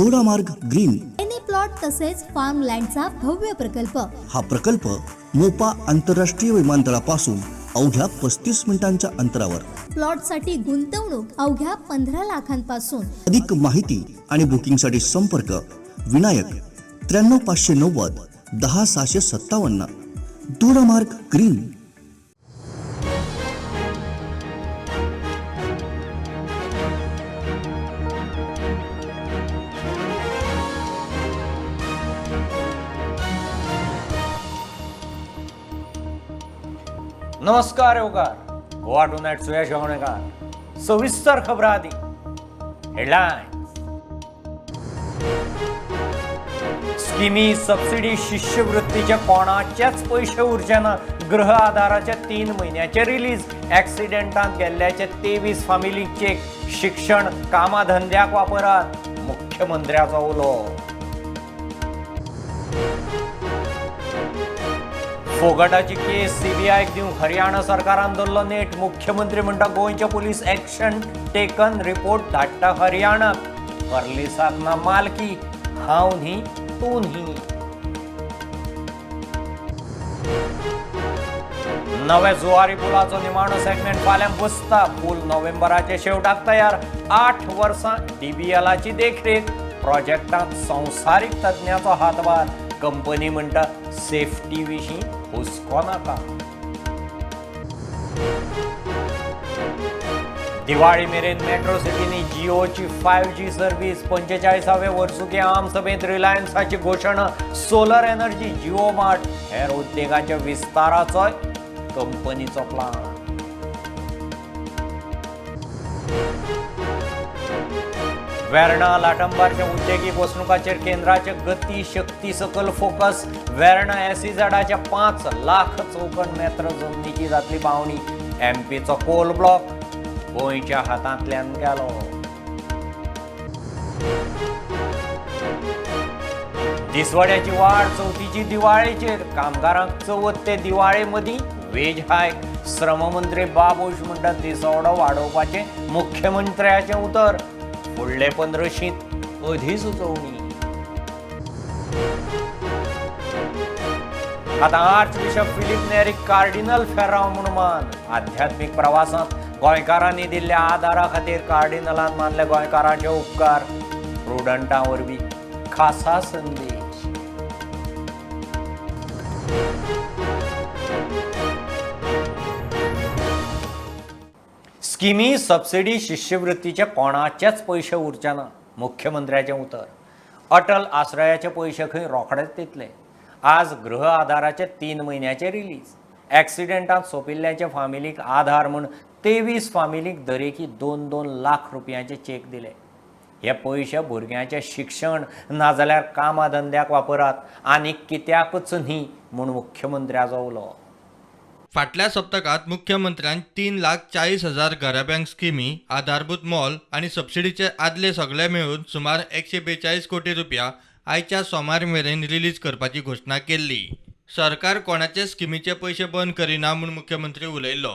Dodamarg green any plot तसेच farm लँडचा भव्य प्रकल्प. हा प्रकल्प मोपा आंतरराष्ट्रीय विमानतळापासून अवघ्या 35 मिनिटांच्या अंतरावर. प्लॉटसाठी गुंतवणूक अवघ्या 15 लाखांपासून. अधिक माहिती आणि बुकिंगसाठी संपर्क विनायक, 93590 10657, दोडामार्ग ग्रीन. नमस्कार, येवकार. गोवा टू नायट, सुयश गावणेकार. सविस्तर खबरां आदी हेडलायन्स. स्किमी, सबसिडी, शिश्यवृत्तीचे कोणाचेच पयशे उरचे ना. गृह आधाराचे 3 म्हयन्याचे रिलीज. ॲक्सिडेंटांत गेल्ल्याचे 23 फामिलीक चेक. शिक्षण, कामा धंद्याक वापरात, मुख्यमंत्र्याचो उलो. फोगटाची केस सीबीआयक दिवंक हरियाणा सरकारान धरलो नेट. मुख्यमंत्री म्हणटा, गोंयचे पुलीस एक्शन टेकन, रिपोर्ट धाडटा हरियाणाक. पर्लिसाक ना मालकी, हांव न्ही, तूं न्ही. नव्या जुवारी पुलाचो निमाणो सेगमेंट फाल्यां बसता. पूल नोव्हेंबराच्या शेवटाक तयार. 8 वर्सां डीबीएलाची देखरेख. प्रोजेक्टांत संवसारीक तज्ञाचो हातभार. कंपनी म्हणटा, सेफ्टी विशीं हुस्को नाका. दिवाळी मेरेन मेट्रो सिटींनी जिओची 5G सर्व्हिस. 45व्या वर्सुकी आमसभेंत रिलायन्साची घोशणा. सोलर एनर्जी, जिओ मार्ट, हेर उद्देगांच्या विस्ताराचोय कंपनीचो प्लान. वेर्णा लाटंबारच्या उद्देगीक वसणुकाचेर केंद्राचे गती शक्ती सकल फोकस. वेर्णा एसईझॅडाच्या 5 लाख चौखण मेत्र जमनीची जातली पावणी. एमपीचो कोल ब्लॉक गोंयच्या हातांतल्यान गेलो. दिसवड्याची वाड चवथीची दिवाळेचेर. कामगारांक चवथ ते दिवाळे मदीं वेज हायक. श्रममंत्री बाबूश म्हणटा, दिसवडो वाडोवपाचें मुख्यमंत्र्याचें उतर. फुडले पंद्रशींत अधिसुचोवणी. आतां आर्च बिशप फिलीप नेरीक कार्डिनल फेर्रांव म्हूण मान. आध्यात्मीक प्रवासांत गोंयकारांनी दिल्ल्या आदारा खातीर कार्डिनलान मानले गोंयकारांचे उपकार. प्रुडंटा वरवीं खासा संदेश. स्किमी, सबसिडी, शिश्यवृत्तीचे कोणाचेच पयशे उरचे ना, मुख्यमंत्र्याचें उतर. अटल आश्रयाचे पयशे खंय रोखडेच दितले. आज गृह आधाराचे 3 म्हयन्याचे रिलीज. ॲक्सिडेंटांत सोंपिल्ल्याच्या फामिलीक आधार म्हूण 23 फामिलीक दरेकी 2-2 लाख रुपयांचे चेक दिले. हे पयशे भुरग्यांचें शिक्षण नाजाल्यार कामा धंद्याक वापरात, आनी कित्याकूच न्ही म्हूण मुख्यमंत्र्याचो उलो. फाटल्या सप्तकांत मुख्यमंत्र्यान 3,40,000 घराब्यांक स्किमी, आधारभूत मोल आनी सबसिडीचे आदले सगळे मेळून सुमार 142 कोटी रुपया आयच्या सोमार मेरेन रिलीज करपाची घोशणा केल्ली. सरकार कोणाचे स्किमीचे पयशे बंद करिना म्हूण मुख्यमंत्री उलयल्लो.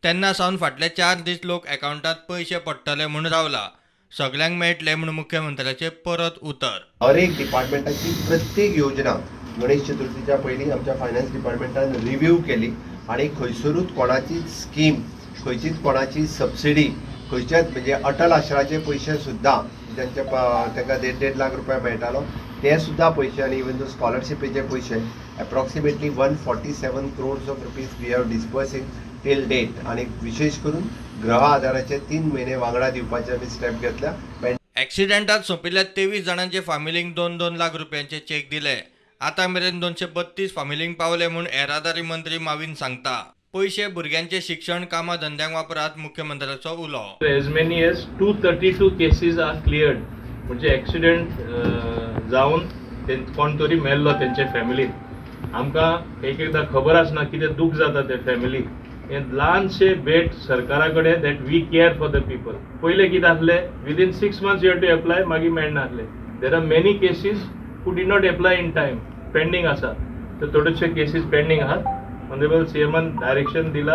तेन्ना सावन फाटले 4 दीस लोक एकावंटांत पयशे पडटले म्हूण रावला. सगल्यांक मेळटले म्हूण मुख्यमंत्र्याचे परत उतर. हर एक डिपार्टमेंटाची प्रत्येक योजना गणेश चतुर्थीच्या पयलीं आमच्या फायनान्स डिपार्टमेंटान रिव्यू केली आनी खंयसरूच कोणाची स्कीम, खंयचीच कोणाची सबसिडी, खंयच्याच म्हणजे अटल आश्राचे पयशे सुद्दां ज्यांच्या तांकां 1.5-1.5 लाख रुपया मेळटालो ते सुद्दां पयशे आनी इवन दो स्कॉलरशिपीचे पयशे approximately 147 crores of rupees we have disbursing till date. आनी विशेश करून गृह आधाराचे 3 म्हयने वांगडा दिवपाचे आमी स्टेप घेतल्या. ॲक्सिडेंटात सोंपिल्ल्या 23 जाणांचे फामिलींक 2-2 लाख रुपयांचे चेक दिले. आतां मेरेन 232 फामिलींक पावले म्हूण येरादारी मंत्री माविन सांगता. पयशे भुरग्यांचे शिक्षण, कामा धंद्यांक वापरात, मुख्यमंत्र्याचो उलो. As many as 232 cases are cleared. म्हणजे एक्सिडेंट जावन कोण तरी मेल्लो तेंच्या फॅमिलीन. आमकां एक एकदां खबर आसना कितें दूख जाता ते फॅमिलीक. हें ल्हानशें भेट सरकारा कडेन that we care for the people. पयलें कितें आसलें, within 6 months you have to apply, मागीर मेळनासलें. There are many cases who did not apply in time, pending आसा. तर थोडेशे केसीस पेंडींग आहात. ऑनरेबल सीएमान डायरेक्शन दिला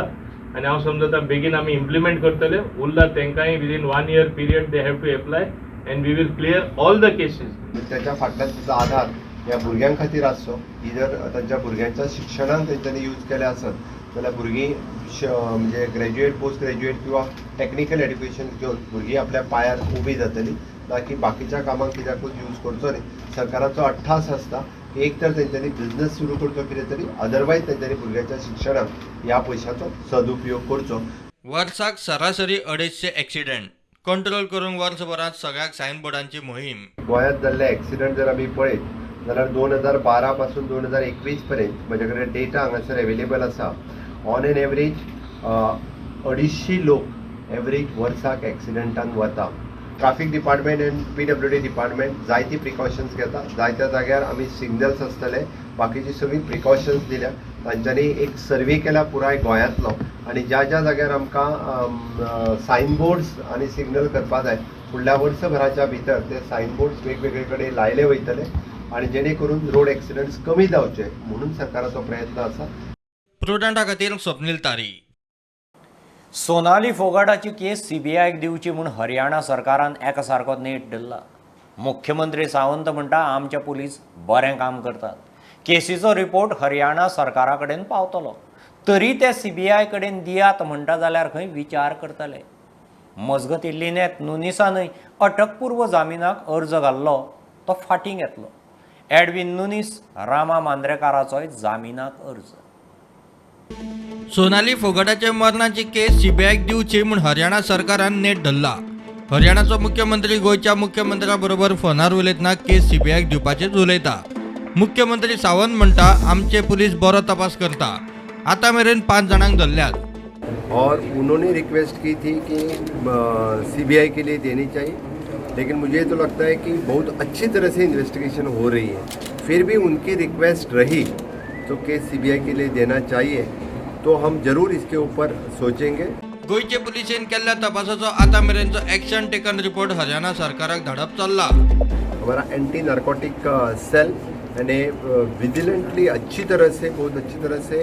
आनी हांव समजता बेगीन आमी इम्प्लिमेंट करतले. उरला तेंकांय within 1 year period they have to apply. And we will clear all the cases. त्याच्या फाटल्यान तिचो आधार ह्या भुरग्यां खातीर आसचो. ही जर तांच्या भुरग्यांच्या शिक्षणाक तेंच्यांनी यूज केलें आसत जाल्यार भुरगीं म्हणजे ग्रॅज्युएट, पोस्ट ग्रॅज्युएट किंवा टॅक्निकल एड्युकेशन घेवन भुरगीं आपल्या पांयार उबी जातली, ना की बाकीच्या कामांक कित्याकूच यूज करचो न्ही. सरकाराचो अट्टास आसता एक तर तेंच्यांनी बिजनस सुरू करचो कितें तरी, अदरवायज तेंच्यांनी भुरग्यांच्या शिक्षणाक ह्या पयशाचो सदुपयोग करचो. वर्साक सरासरी 250 एक्सिडेंट कंट्रोल करूंक वर्सभरांत सगळ्याक सायन बोर्डांची मोहीम. गोंयांत जाल्ले एक्सिडंट जर आमी पळयत जाल्यार 2012 पासून 2021 पर्यंत म्हजे कडेन डेटा हांगासर एवेलेबल आसा. ऑन एन एवरेज 250 लोक एवरेज वर्साक एक्सिडंटान वता. Traffic department and PWD department जायती प्रिकॉशन्स घेता. जायत्या जाग्यार आमी सिग्नल्स आसतले, बाकीची सगळीं प्रिकॉशन्स दिल्या. तांच्यांनी एक सर्वे केला पुराय गोंयांतलो आनी ज्या ज्या जाग्यार आमकां सायन बोर्ड्स आनी सिग्नल करपा जाय फुडल्या वर्सभराच्या भितर ते सायन बोर्ड्स वेगवेगळे कडेन लायले वयतले आनी जेणे करून रोड एक्सिडंट्स कमी जावचे म्हणून सरकाराचो प्रयत्न आसा. प्रुडंटा खातीर स्वप्नील तारी. सोनाली फोगाटाची केस सीबीआयक दिवची म्हूण हरियाणा सरकारान एका सारको नेट धरला. मुख्यमंत्री सावंत म्हणटा आमचे पुलीस बरें काम करतात, केसीचो रिपोर्ट हरियाणा सरकारा कडेन पावतलो, तरी ते सीबीआय कडेन दियात म्हणटा जाल्यार खंय विचार करतले. मजगतीं लिनेत नुनिसानय अटकपूर्व जामिनाक अर्ज घाल्लो तो फाटीं घेतलो. एडविन नुनीस रामा मांद्रेकाराचोय जामिनाक अर्ज. सोनाली फोगाटाच्या मरणाची केस सीबीआयक दिवची म्हूण हरियाणा सरकारान नेट धरला. हरियाणाचो मुख्यमंत्री गोंयच्या मुख्यमंत्र्या बरोबर फोनार उलयतना केस सीबीआयक दिवपाचेच उलयता. मुख्यमंत्री सावंत म्हणटा आमचे पुलीस बरो तपास करता, आतां मेरेन 5 जाणांक धरल्यात. और उन्होंने रिक्वेस्ट की थी कि सीबीआई के लिए देनी चाहिए, लेकिन मुझे तो लगता है कि बहुत अच्छी तरह से इन्वेस्टिगेशन हो रही है, फिर भी उनकी रिक्वेस्ट रही तो केस सीबीआई के लिए देना चाहिए, तो हम जरूर इसके ऊपर सोचेंगे. गोंयचे पुलिसेन केल्ल्या तपासाचो आतां मेरेनचो एक्शन टेकन रिपोर्ट हरियाणा सरकाराक धाडप चल्ला. हमारा एंटी नारकोटिक सेल यानी विजिलेंटली अच्छी तरह से, बहुत अच्छी तरह से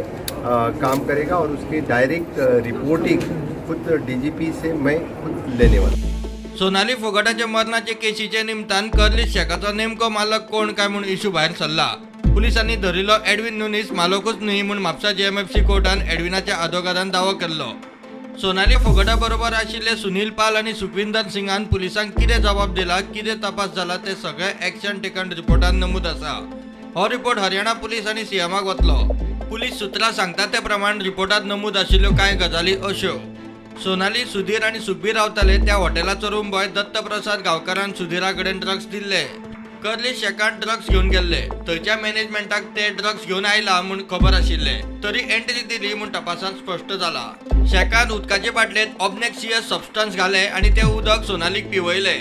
काम करेगा और उसकी डायरेक्ट रिपोर्टिंग खुद डीजीपी से मैं खुद लेने वाला. सोनाली फोगाटाच्या मरणाचे केसीचे निमतान कर्लीस शेकाचो नेमको मालक कोण काय म्हूण इशू भायर सरला. पुलिसांनी धरिल्लो एडविन नुनीस मालकूच न्हय म्हूण म्हापसा जेएमएफसी कोर्टान एडविनाच्या आदोगादान दावो केल्लो. सोनाली फोगाटा बरोबर आशिल्ले सुनील पाल आनी सुखविंदर सिंगान पुलिसांक कितें जबाब दिला, कितें तपास जाला ते सगळे एक्शन टेकन रिपोर्टान नमूद आसा. हो रिपोर्ट हरियाणा पुलीस आनी सीएमाक वतलो. पुलीस सुत्रां सांगता ते प्रमाण रिपोर्टात नमूद आशिल्ल्यो कांय गजाली अश्यो. सोनाली, सुधीर आनी सुखबीर रावताले त्या हॉटेलाचो रूम बॉय दत्तप्रसाद गांवकारान सुधीरा कडेन ड्रग्स दिल्ले. कर्ली शेकान ड्रग्स घेवन गेल्ले, थंयच्या मॅनेजमेंटाक ते ड्रग्स घेवन आयला म्हूण खबर आशिल्ले, तरी एंट्री दिली म्हूण तपासांत स्पश्ट जाला. शेकान उदकाचे बाटलेंत ऑब्नेक्सियस सबस्टन्स घाले आनी तें उदक सोनालीक पिवयले.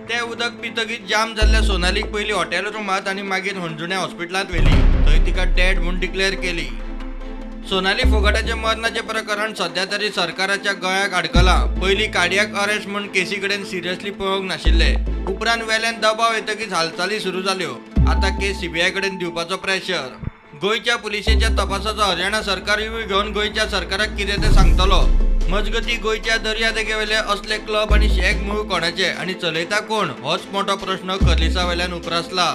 तें उदक पितकीच जाम जाल्ल्या सोनालीक पयलीं हॉटेल रुमांत आनी मागीर हणजुण्या हॉस्पिटलांत व्हेली, थंय तिका डेड म्हूण डिक्लेअर केली. सोनाली फोगाटाचें मरणाचें प्रकरण सध्या तरी सरकाराच्या गळ्याक अडकलां. पयलीं कार्डियाक अरेस्ट म्हूण केसी कडेन सिरियसली पळोवंक नाशिल्ले, उपरांत वेल्यान दबाव येतकीच हालचाली सुरू जाल्यो. आतां केस सीबीआय कडेन दिवपाचो प्रेशर. गोंयच्या पुलिशेच्या तपासाचो हरियाणा सरकार रिव्ह्यू घेवन गोंयच्या सरकाराक कितें तें सांगतलो. मजगतीं गोंयच्या दर्यादेगेवेले असले क्लब आनी शॅक मूळ कोणाचे आनी चलयता कोण होच मोठो प्रश्न कर्लिसा वेल्यान उप्रासला.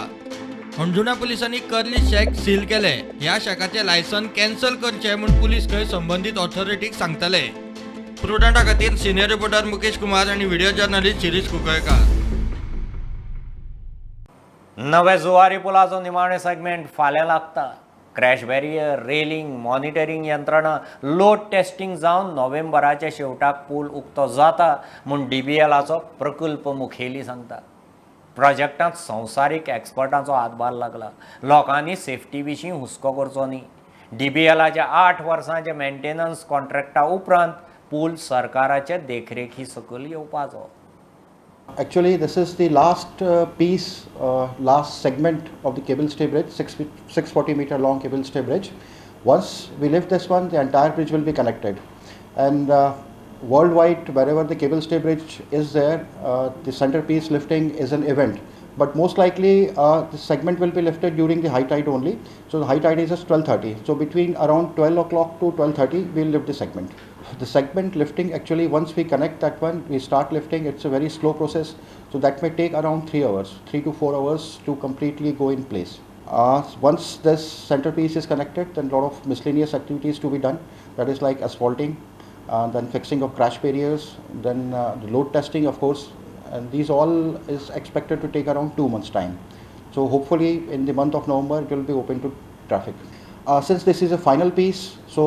हणजुणा पुलिसांनी कर्ली शॅक सील केले. ह्या शॅकाचें लायसन कॅन्सल करचें म्हूण पुलीस खंय संबंदीत ऑथॉरिटीक सांगतले. प्रुडंटा खातीर सिनियर रिपोर्टर मुकेश कुमार आनी व्हिडिओ जर्नलिस्ट शिरीष कुंकळकार. नव्या जुवारी पुलाचो निमाणें सेगमेंट फाल्यां लागता. क्रॅश बॅरियर, रेलिंग, मॉनिटरींग यंत्रणा, लोड टेस्टिंग जावन नोव्हेंबराच्या शेवटाक पूल उक्तो जाता म्हूण डीबीएलाचो प्रकल्प मुखेली सांगता. प्रोजेक्टांत संवसारीक एक्सपर्टांचो हातभार लागला. लोकांनी सेफ्टी विशीं हुस्को करचो न्ही. डीबीएलाच्या 8 वर्सांच्या मेंटेनन्स कॉन्ट्रॅक्टा उपरांत पूल सरकाराचे देखरेखी सकयल येवपाचो. Actually, this is the last piece, last segment of the cable stay bridge, 640 meter long cable stay bridge. Once we lift this one, the entire bridge will be connected. And worldwide, wherever the cable stay bridge is there, the centerpiece lifting is an event But most likely the segment will be lifted during the high tide only. So the high tide is at 12:30. So between around 12 o'clock to 12:30, we'll lift the segment. The segment lifting, actually once we connect that one, we start lifting. It's a very slow process. So that may take around 3 hours, 3 to 4 hours to completely go in place. Once this centerpiece is connected, then a lot of miscellaneous activities to be done. That is like asphalting, then fixing of crash barriers, then the load testing, of course. And these all is expected to take around 2 months time. So hopefully in the month of November, it will be open to traffic. Since this is a final piece, so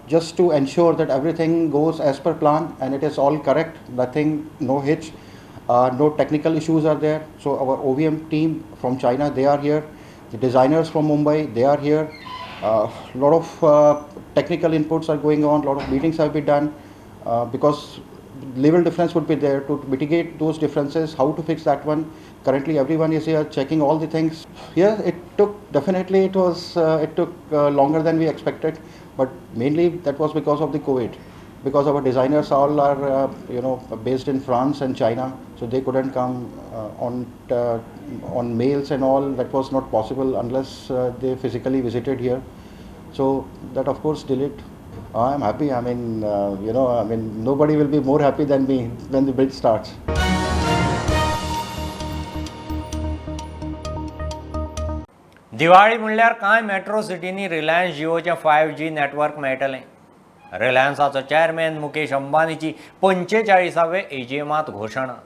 just to ensure that everything goes as per plan and it is all correct, nothing, no hitch, no technical issues are there. So our OVM team from China, they are here. The designers from Mumbai, they are here. A lot of technical inputs are going on, a lot of meetings have been done because level difference would be there. To mitigate those differences, how to fix that one. Currently everyone is here checking all the things. Yeah, it took, definitely it was, it took longer than we expected, but mainly that was because of the COVID, because our designers all are, you know, based in France and China, so they couldn't come on mails and all. That was not possible unless they physically visited here. So that of course delayed. I'm happy. I mean, you know, I mean, nobody will be more happy than me when the bridge starts. Diwali म्हणल्यार कांय metro सिटींनी Reliance जिओचें 5G network मेळटलें. रिलायन्साचो chairman Mukesh अंबानीची 45व्या एजीएमांत घोशणा.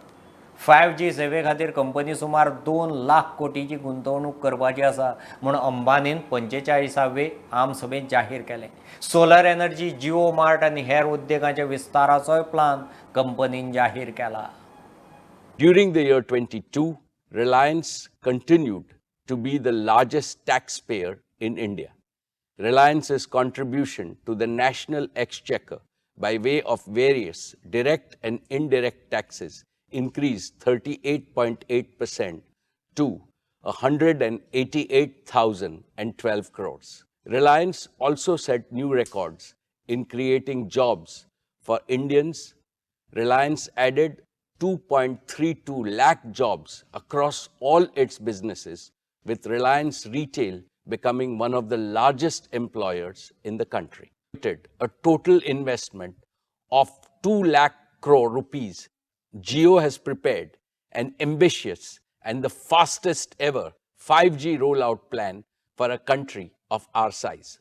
5G सेवे खातीर company सुमार 2 लाख कोटीची गुंतवणूक करपाची आसा म्हूण अंबानीन 45वे आमसभेंत जाहीर केलें. सोलर एनर्जी, जिओ मार्ट आनी हेर उद्देगांच्या विस्ताराचोय प्लान कंपनीन जाहीर केला. During the year 22, Reliance continued to be the largest taxpayer in India. Reliance's contribution to the national exchequer by way of various direct and indirect taxes increased 38.8% to 188,012 crores. Reliance also set new records in creating jobs for Indians. Reliance added 2.32 lakh jobs across all its businesses, with Reliance Retail becoming one of the largest employers in the country. A total investment of 2 lakh crore rupees, Jio has prepared an ambitious and the fastest ever 5G rollout plan for a country of our size.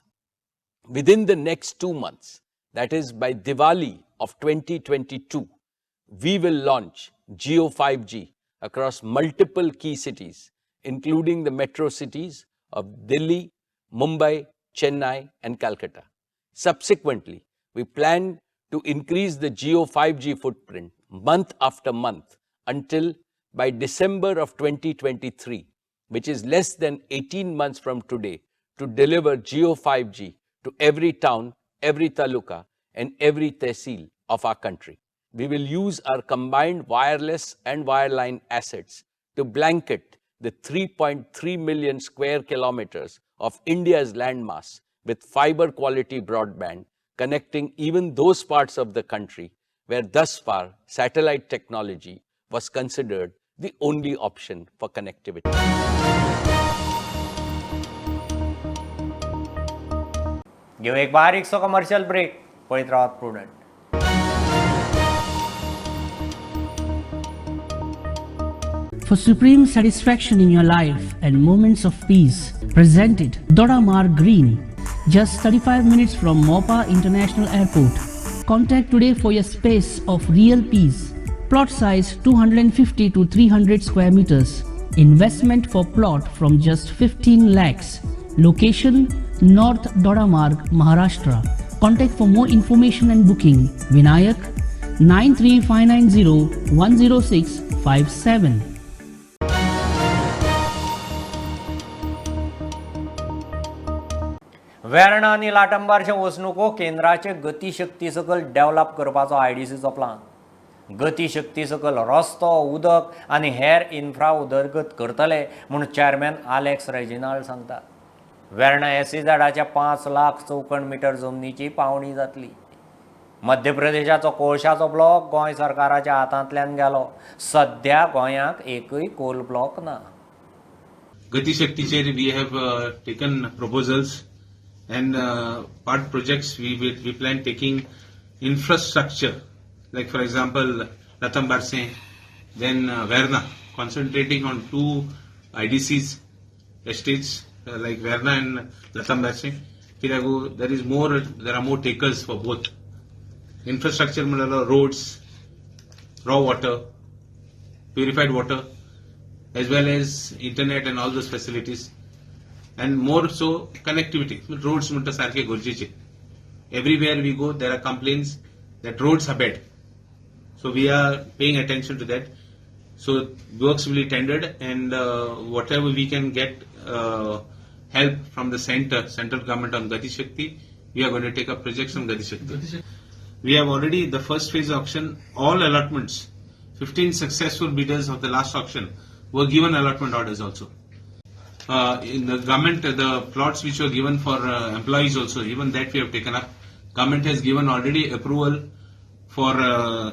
Within the next 2 months, that is by Diwali of 2022, we will launch Jio 5G across multiple key cities, including the metro cities of Delhi, Mumbai, Chennai, and Calcutta. Subsequently, we plan to increase the Jio 5G footprint month after month until by December of 2023, which is less than 18 months from today, to deliver Jio 5G to every town, every taluka, and every tehsil of our country. We will use our combined wireless and wireline assets to blanket the 3.3 million square kilometers of India's landmass with fiber quality broadband, connecting even those parts of the country where thus far satellite technology was considered the only option for connectivity. घेऊ एक बारीकसो commercial break. पळयत रावात Prudent. For supreme satisfaction in your life and moments of peace, presented Dodamarg Green, just 35 minutes from Mopa International Airport. Contact today for your space of real peace. Plot size 250 to 300 square meters. Investment for plot from just 15 lakhs. Location North Dodamarg, Maharashtra. Contact for more information and booking. Vinayak 93590 10657. Verna आनी लाटंबारच्या वसणुको केंद्राचे गतीशक्ती सकल develop करपाचो आयडीसीचो plan. गतीशक्ती सकल रस्तो, उदक आनी हेर infra उदरगत करतले म्हूण चॅरमॅन आलेक्स रेजिनाल्ड सांगतात. वेर्णा एसईझॅडाच्या 5 लाख चौखण मिटर जमनीची पावणी जातली. मध्य प्रदेशाचो कोळशाचो ब्लॉक गोंय सरकाराच्या हातांतल्यान गेलो. सध्या गोंयांक एकूय कोल ब्लॉक ना. गतिशक्तीचेर we have taken proposals and part projects. We plan taking infrastructure like for example Ratambarse, then Verna, concentrating on 2 IDCs estates like Verna and Latambarse. There is more, there are more takers for both. Infrastructure म्हणल्यार roads, raw water, purified water, as well as internet and all those facilities, and more so connectivity. Roads म्हणटा सारखे गरजेचे. Everywhere we go there are complaints that roads are bad. So we are paying attention to that. So works will be tendered and whatever we can get help from the center, central government on Gati Shakti, we are going to take up projects on Gati Shakti. We have already the first phase auction, all allotments, 15 successful bidders of the last auction were given allotment orders also. In the government, the plots which were given for employees also, even that we have taken up. Government has given already approval for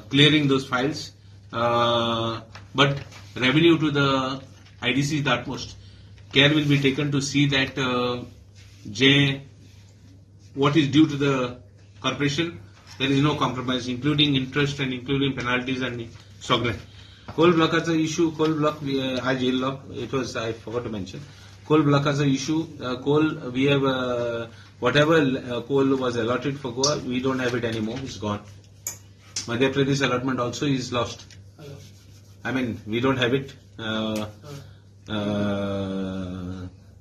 clearing those files, but revenue to the IDC is the utmost. Care will be taken to see that what is due to the corporation, there is no compromise, including interest and including penalties and सगळें. Coal ब्लॉकाचो issue, coal block आज येयल्लो, it was, I forgot to mention, coal ब्लॉकाचो issue, coal we have whatever coal was allotted for Goa, we don't have it anymore, it's gone. Madhya Pradesh allotment also is lost. I mean, we don't have it.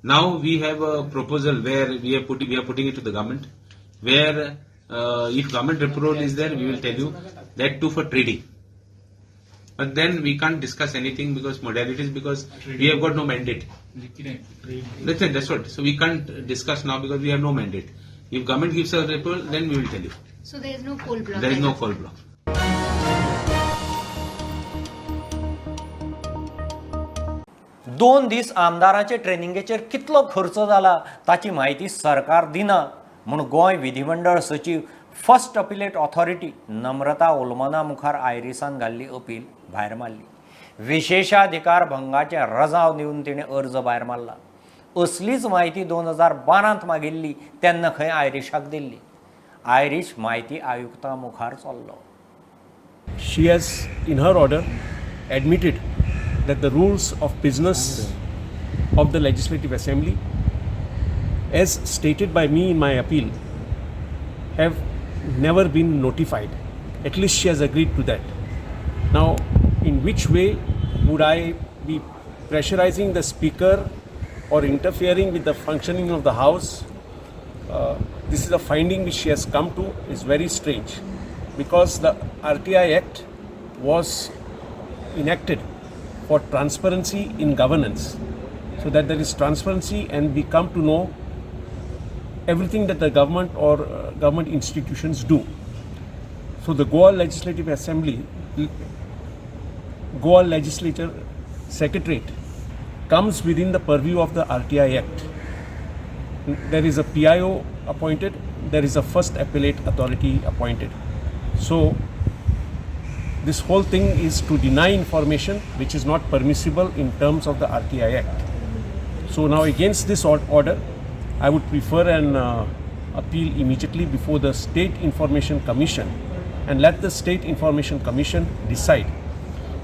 Now we have a proposal where we are putting it to the government, where if government approval is there, we will tell you that too for trading. But then we can't discuss anything because modalities, because we have got no mandate. That's it, that's what. So we can't discuss now because we have no mandate. If government gives us approval, then we will tell you. So there is no coal block. There is no coal block. दोन दीस आमदारांचे ट्रेनिंगेचेर कितलो खर्च जाला ताची म्हायती सरकार दिना म्हूण गोंय विधिमंडळ सचीव फर्स्ट अपिलेट ऑथॉरिटी नम्रता ओलमना मुखार आयरिसान घाल्ली अपील भायर मारली. विशेषाधिकार भंगाचें रजाव दिवन तिणें अर्ज भायर मारला. असलीच म्हायती 2012 मागिल्ली तेन्ना खंय आयरिशाक दिल्ली. आयरिश म्हायती आयुक्ता मुखार चल्लो. She has in her order admitted that the rules of business of the Legislative Assembly, as stated by me in my appeal, have never been notified. At least she has agreed to that. Now, in which way would I be pressurizing the speaker or interfering with the functioning of the house? This is a finding which she has come to is very strange, because the RTI Act was enacted for transparency in governance, so that there is transparency and we come to know everything that the government or government institutions do. So the Goa Legislative Assembly, Goa Legislature Secretariat comes within the purview of the RTI Act. There is a PIO appointed, there is a first appellate authority appointed. So this whole thing is to deny information which is not permissible in terms of the RTI Act. So now against this order, I would prefer an appeal immediately before the State Information Commission and let the State Information Commission decide.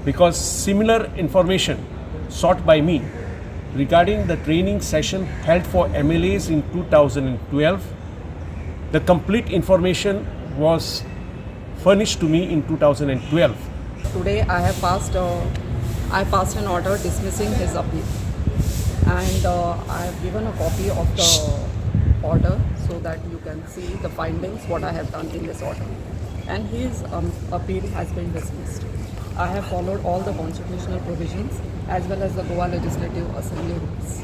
Because similar information sought by me regarding the training session held for MLAs in 2012, the complete information was furnished to me in 2012. Today I have passed, I passed an order dismissing his appeal, and I have given a copy of the order so that you can see the findings, what I have done in this order. And his appeal has been dismissed. I have followed all the constitutional provisions as well as the Goa Legislative Assembly rules.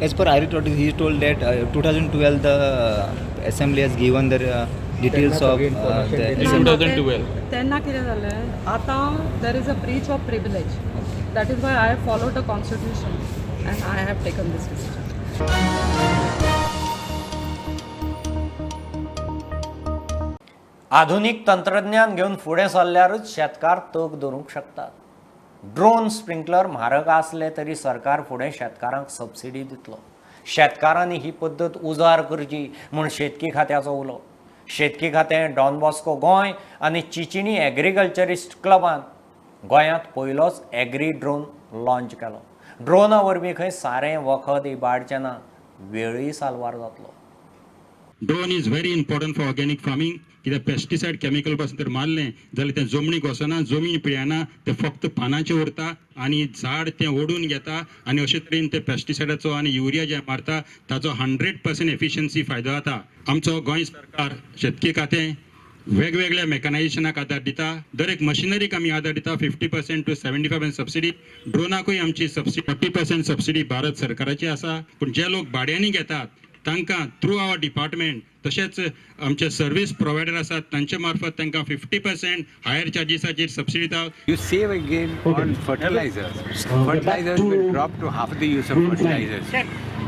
As per Irish notice, he told that 2012 the assembly has given the details of the 2012. तेन्ना कितें जालें आतां there is a breach of privilege. That is why I have followed the constitution and I have taken this decision. आधुनीक तंत्रज्ञान घेवन फुडें सरल्यारूच शेतकार तग धरूंक शकतात. ड्रोन स्प्रिंकलर म्हारग आसले तरी सरकार फुडें शेतकारांक सबसिडी दितलो. शेतकारांनी ही पद्दत उजार करची म्हूण शेतकी खात्याचो उलो. शेतकी खातें डॉन बॉस्को गोंय आनी चिचिणी एग्रीकल्चरिस्ट क्लबान गोंयांत पयलोच एग्री ड्रोन लॉंच केलो. ड्रोना वरवीं खंय सारें वखद इबाडचें ना, वेळूय साल्वार जातलो. Drone is very important for organic farming. कित्याक पेस्टिसायड केमिकल पासून तर मारलें जाल्यार तें जमनीक वचना, जमीन पिळयना, तें फक्त पानाचेर उरता आनी झाड तें ओडून घेता आनी अशे तरेन ते पेस्टिसायडाचो आनी युरिया जें मारता ताचो 100% एफिशियन्सी फायदो जाता. आमचो गोंय सरकार शेतकी खातें वेगवेगळ्या मेकनायजेशनाक आदार दिता, दर एक मशिनरीक आमी आदार दिता. 50% टू 75% सबसिडी, ड्रोनाकूय आमची सबसिडी 40% सबसिडी भारत सरकाराची आसा. पूण जे लोक भाड्यांनी घेतात तांकां थ्रू our department तशेंच आमचे सर्वीस प्रोवायडर आसात तांचे मार्फत तांकां 50% हायर चार्जीसाचेर सबसिडी दिता. You save again on fertilizers. Fertilizers will drop to half the use of fertilizers.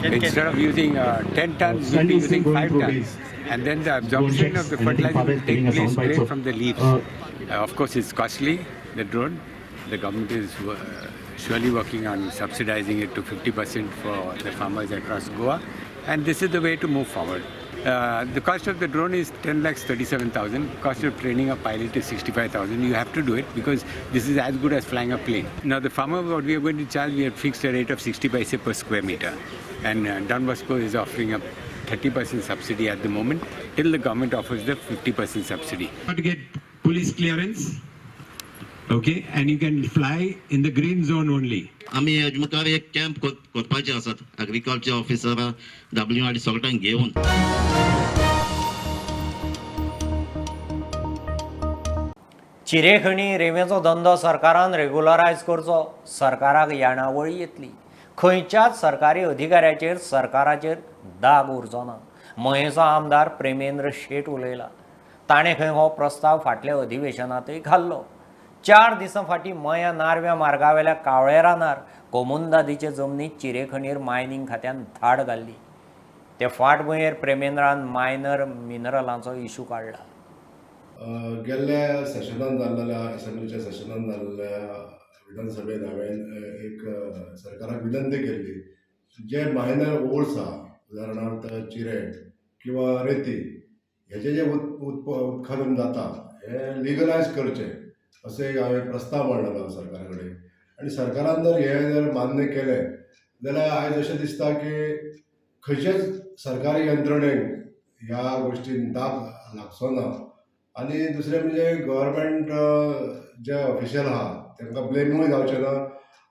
Instead of using 10 tons, you'll be using 5 tons. And then the absorption of the fertilizer will take place straight from the leaves. Of course, it's costly, the drone. The government is surely working on subsidizing it to 50% for the farmers across Goa. And this is the way to move forward. The cost of the drone is 10,37,000. Cost of training a pilot is 65,000. You have to do it because this is as good as flying a plane. Now the farmer, what we are going to charge, we have fixed a rate of 60 paise per square meter. And Don Bosco is offering a 30% subsidy at the moment till the government offers the 50% subsidy. To get police clearance, okay, and you can fly in the green zone only. आमी मुखार एक camp करपाचे आसात agriculture ऑफिसरा WRD सगळ्यांक घेवन. चिरेखणी रेंवेचो धंदो सरकारान रेगुलरायज करचो. सरकाराक येणावळी येतली. खंयच्याच सरकारी अधिकाऱ्याचेर सरकाराचेर दाग उरचो ना. मयेंचो आमदार प्रेमेंद्र शेट उलयला. ताणें खंय हो प्रस्ताव फाटल्या अधिवेशनांतय घाल्लो. 4 दिसां फाटीं मया नार्व्या मार्गावेल्या कावळे रानार कोमुंदादीचे जमनीत चिरेखणीर मायनींग खात्यान धाड घाल्ली. ते फाटभुंयेर प्रेमेंद्रान मायनर मिनरलांचो इशू काडला. गेल्ल्या सेशनान जाल्ल्या असेंब्लीच्या सेशनान जाल्ल्या विधानसभेन हांवें एक सरकाराक विनंती केल्ली, जे मायनर ओर्स आहा उदाहरणार्थ चिरे किंवा रेती हेजे जे उत्खनन जाता हें लिगलायज करचें अशें एक हांवें प्रस्ताव मांडलो सरकारा कडेन. आनी सरकारान जर हें जर मान्य केलें जाल्यार आयज अशें दिसता की खंयचेच सरकारी यंत्रणेक ह्या गोश्टीन दाग लागचो ना. आनी दुसरें म्हणजे गव्हर्मेंट जे ऑफिशियल आहा तांकां ब्लेमूय जावचें ना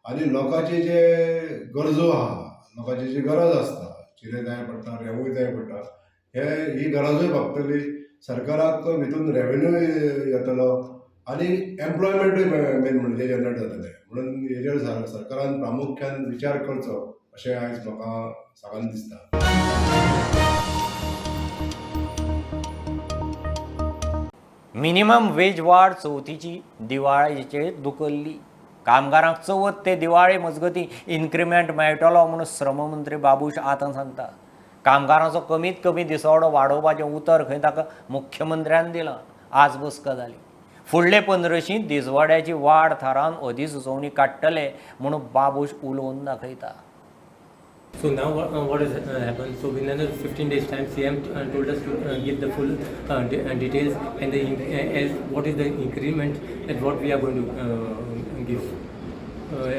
आनी लोकांची जे गरजो आहा, लोकांची जी गरज आसता, चिरे जाय पडटा, रेंवूय जाय पडटा, हे ही गरजूय भागतली, सरकाराक भितून रेवेन्यूय येतलो आनी एम्प्लॉयमेंटूय मेन म्हणजे जनरेट जातलें. म्हणून हेजेर सरकारान प्रामुख्यान विचार करचो अशें आयज म्हाका सांगन दिसता. मिनिमम वेज वाड चवथीची दिवाळेचेर धुकल्ली. कामगारांक चवथ ते दिवाळे मजगतीं इन्क्रिमेंट मेळटलो म्हूण श्रममंत्री बाबूश आतां सांगता. कामगारांचो कमीत कमी दिसवडो वाडोवपाचें उतर खंय ताका मुख्यमंत्र्यान दिलां. आज बसका जाली. फुडले 15शीं दिसवाड्याची वाड थारावन अधिसुचोवणी काडटले म्हूण बाबूश उलोवन दाखयता. So now what has happened? So within another 15 days time, CM told us to give the full details and the as what is the increment and what we are going to give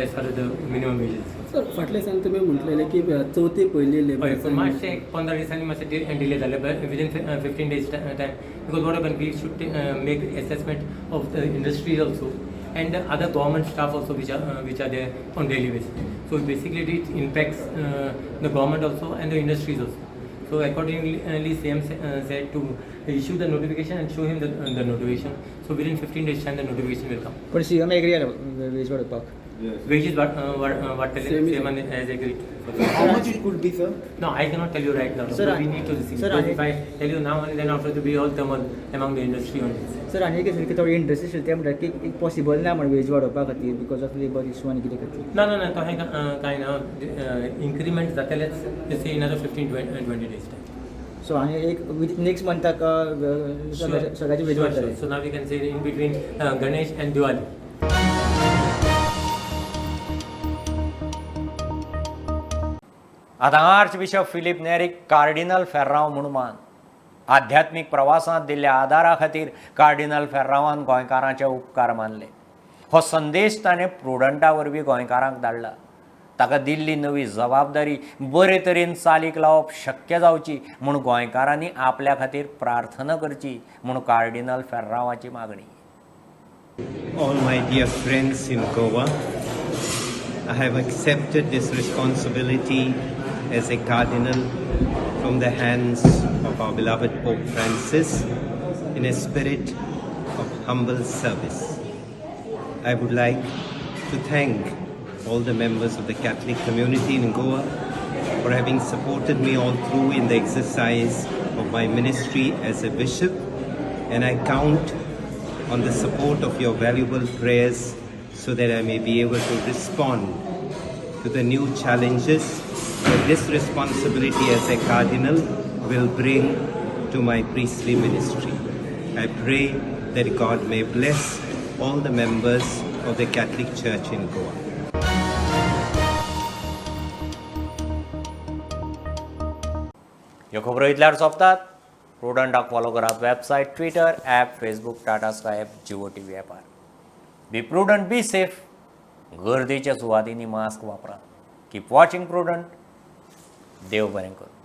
as far as the minimum wages. Sir, फाटल्या दिसांनी तुमी म्हटलेले की चवथी पयली labour मातशें 15 दिसांनी मातशें डिले जालें, but within 15 days time, because what happen, we should make assessment of the industries also and the other government staff also which are there on daily basis. So basically it impacts the government also and the industries also. So accordingly CM said to issue the notification and show him the notification. So within 15 days time the notification will come. But CM agree wage वाडोवपाक? Wages what CM has agreed. How much it could be, sir? No, I cannot tell you right now. Sir, we need to see. Sir, if I tell you now and then after to be all turmoil among the industry only. Sir, आनी एक की थोडी industry आशिल्ली ते म्हणटात की possible ना म्हण वेज वाडोवपा खातीर because of labour issue आनी कितें खातीर. ना ना ना, तशें कांय ना. इन्क्रिमेंट जातलेच say in another 15-20 days time. So आनी एक नेक्स्ट मंथाक सगळ्याचे ब्रिज वयतले. So now we can say in between Ganesh and Diwali. आतां आर्चबिशप फिलीप नेरीक कार्डिनल फेर्रांव म्हूण मान. आध्यात्मीक प्रवासांत दिल्ल्या आदारा खातीर कार्डिनल फेर्रांवान गोंयकारांचे उपकार मानले. हो संदेश ताणें प्रुडंटा वरवीं गोंयकारांक धाडला. ताका दिल्ली नवी जबाबदारी बरे तरेन चालीक लावप शक्य जावची म्हूण गोंयकारांनी आपल्या खातीर प्रार्थना करची म्हूण कार्डिनल फेर्रांवाची मागणी. All my dear friends in Goa, I have accepted this responsibility as a cardinal from the hands of our beloved Pope Francis in a spirit of humble service. I would like to thank all the members of the Catholic community in Goa for having supported me all through in the exercise of my ministry as a bishop, and I count on the support of your valuable prayers so that I may be able to respond to the new challenges that this responsibility as a cardinal will bring to my priestly ministry. I pray that God may bless all the members of the Catholic Church in Goa. ह्यो खबरो इतल्यार सोंपतात. प्रुडंटाक follow करात website, Twitter, app, Facebook, Tata Sky app, Jio TV ॲपार. Be prudent, be safe. गर्देच्या सुवातींनी mask वापरात. Keep watching Prudent. देव बरें करूं.